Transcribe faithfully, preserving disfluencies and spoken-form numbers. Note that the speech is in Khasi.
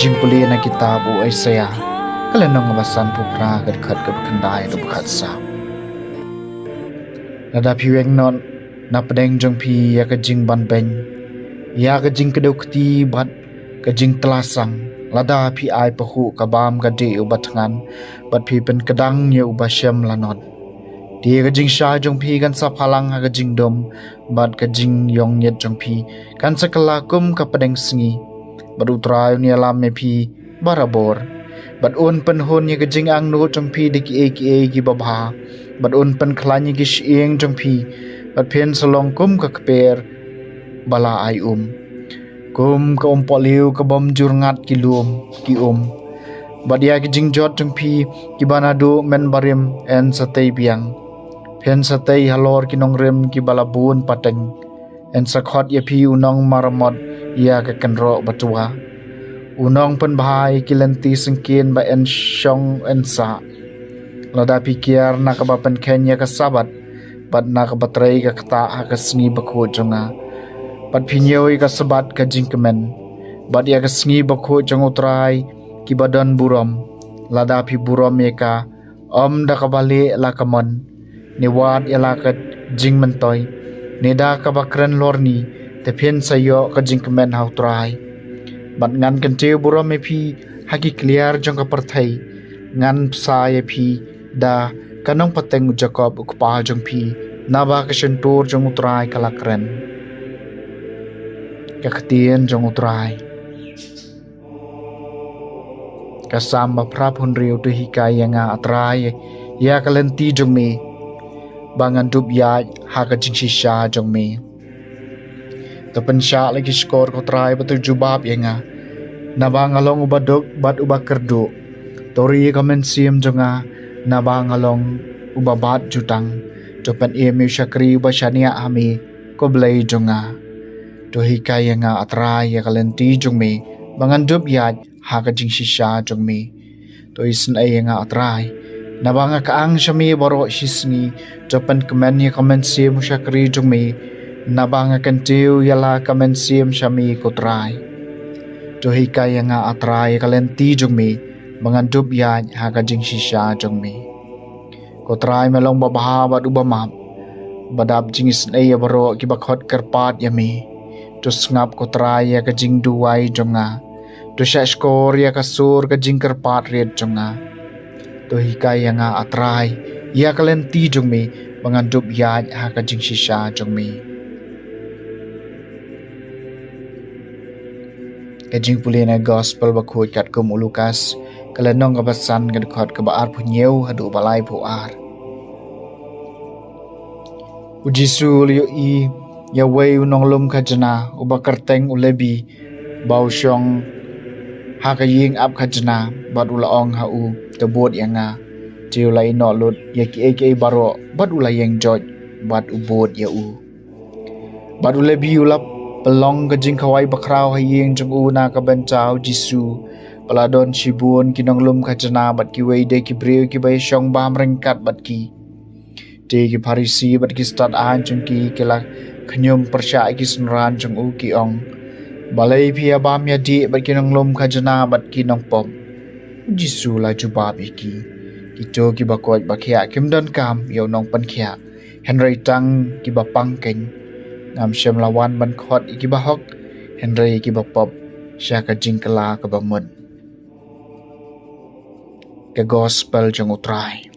Jingpule na kitab u Isaiah, ka lynnong kaba sanphew phra, ka dkhot kaba khyndai haduh ba khatsaw. Lada phi weng noh na pdeng jong phi ïa ka jingbanbeiñ, ïa ka jingkdew kti bad ka jingtlasang, lada phi ai pahuh ka bam ka dih uba thngan, bad phi pynkdang ïa uba shem lanot, te ka jingshai jong phi kan sa phalang ha ka jingdum, bad ka jingïongngit jong phi kan sa kylla kum ka pdeng sngi. Bad U Trai un ïalam ïa phi barabor, bad un pynhun ïa ka jingangnud jong phi da kiei kiei kiba bha, bad un pynkhlaiñ ïa ki shyieng jong phi, bad phin sa long kum ka kper ba la ai um, kum ka umpohliew ka bym ju rngat ki lum ki um. Bad ïa ki jingjot jong phi kiba naduh mynbarim yn sa tei biang, phin sa tei halor ki nongrim kiba la bun pateng. Yn sa khot ïa phi u nongmaramot ïa ka kynroh ba twa, u nongpynbha ïa ki lynti syngkien ba yn shong yn sah. Lada phi kiar na kaba pynkheiñ ïa ka Sabbath, bad na kaba trei ka ktah ha ka sngi bakhuid jong nga, bad phi ñiew ïa ka Sabbath ka jingkmen, bad ïa ka sngi bakhuid jong U Trai kiba don burom, lada phi burom ïa ka, ym da kaba lieh la ka mon, ne wat ïa la ka jingmyntoi, ne da kaba kren lorni, te phin sa ïoh ka jingkmen ha U Trai. Bad ngan kyntiew burom ïa phi ha ki kliar jong ka pyrthei, ngan bsa ïa phi da ka nongpateng u Jakob u kpa jong phi, naba ka shyntur jong U Trai ka la kren. Ka ktien jong U Trai. Ka Salm ba phraphew hynriew. To hikai ïa nga, A Trai, ïa ka lynti jong me, ba ngan dup ïaid ha ka jingshisha jong me. To pynshah la ki shkor, ko Trai, bad to jubab ïa nga, naba nga long uba duk bad uba kyrduh. To ri ïa ka mynsiem jong nga, naba nga long uba bat jutang. To pynim ïa u shakri uba shaniah ha me, ko Blei jong nga. To hikai ïa nga, A Trai, ïa ka lynti jong me, ba ngan dup ïaid ha ka jingshisha jong me. To isynei ïa nga, A Trai, naba nga kyang sha me baroh shi sngi. To pynkmen ïa ka mynsiem u shakri jong me, naba nga kyntiew ïa la ka mynsiem sha me, ko Trai. To hikai ïa nga, A Trai, ïa ka lynti jong me, ba ngan dup ïaid ha ka jingshisha jong me. Ko Trai, me long uba bha bad uba map, ba dap jingisynei ïa baroh kiba khot kyrpad ïa me. To sngap, ko Trai, ïa ka jingduwai jong nga. To shah shkor ïa ka sur ka jingkyrpad rit jong nga. To hikai ïa nga, A Trai, ïa ka lynti jong me, ba ngan dup ïaid ha ka jingshisha jong me. Ka jingpule na Gospel bakhuid katkum u Lukas, ka lynnong kaba san, ka dkhot kaba arphew hynñiew haduh ba laiphew ar. U Jisu u la ïohi ïa uwei u nonglum khajna uba kyrteng u Lebi, ba u shong ha ka ïing ap khajna, bad u la ong ha u, to bud ïa nga. Te u la ïehnoh lut ïa kiei kiei baroh, bad u la ïeng joit, bad u bud ïa u. Bad u Lebi u la pynlong ka jingkhawai bakhraw ha ïing jong u na ka bynta u Jisu. Ba la don shibun ki nonglum khajna bad kiwei de ki briew kiba ïashong bam ryngkat bad ki. Te ki Pharisi bad ki stad aiñ jong ki, ki la khñium pyrshah ïa ki synran jong u, ki ong, balei phi ïabam ïadih bad ki nonglum khajna bad ki nongpop? U Jisu u la jubab ïa ki, kito kiba koit ba khiah kim donkam ïa u nongpynkhiah, hynrei tang kiba pang keiñ. Ngam shym la wan ban khot ïa kiba hok, hynrei ïa kiba pop sha ka jingkylla kaba mut. Ka Gospel jong U Trai.